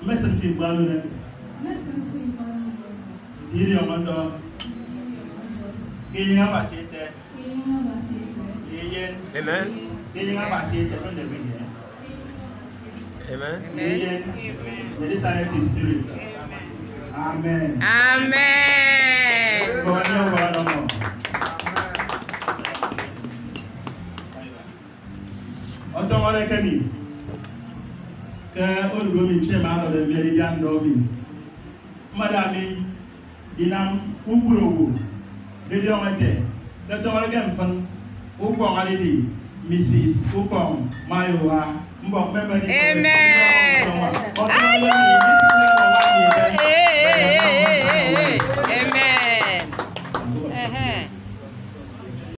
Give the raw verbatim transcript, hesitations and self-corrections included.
Mmesịn fi mkpa oro. Nte idiọñọ ndọ ke enyịñ Abasi ete, eyen, Amen. Ke enyịñ Abasi ete, kpende kpende. Amen. Eyen, the Deity Spirit. Amen. Amen. Kpọọ anie ọbọrọ ọnọ. Ọtọñọde ke mi, ke odudu emi ntre emi anọde mi edidian ndọ emi, mmada mi inam kpukpru owo ndidiọñọ ete ke ọtọñọde ke mfịn ukpọñ edidi Missis Ukọñ Mayowa, mbọk mme mme edikọñ. Amen. Ọ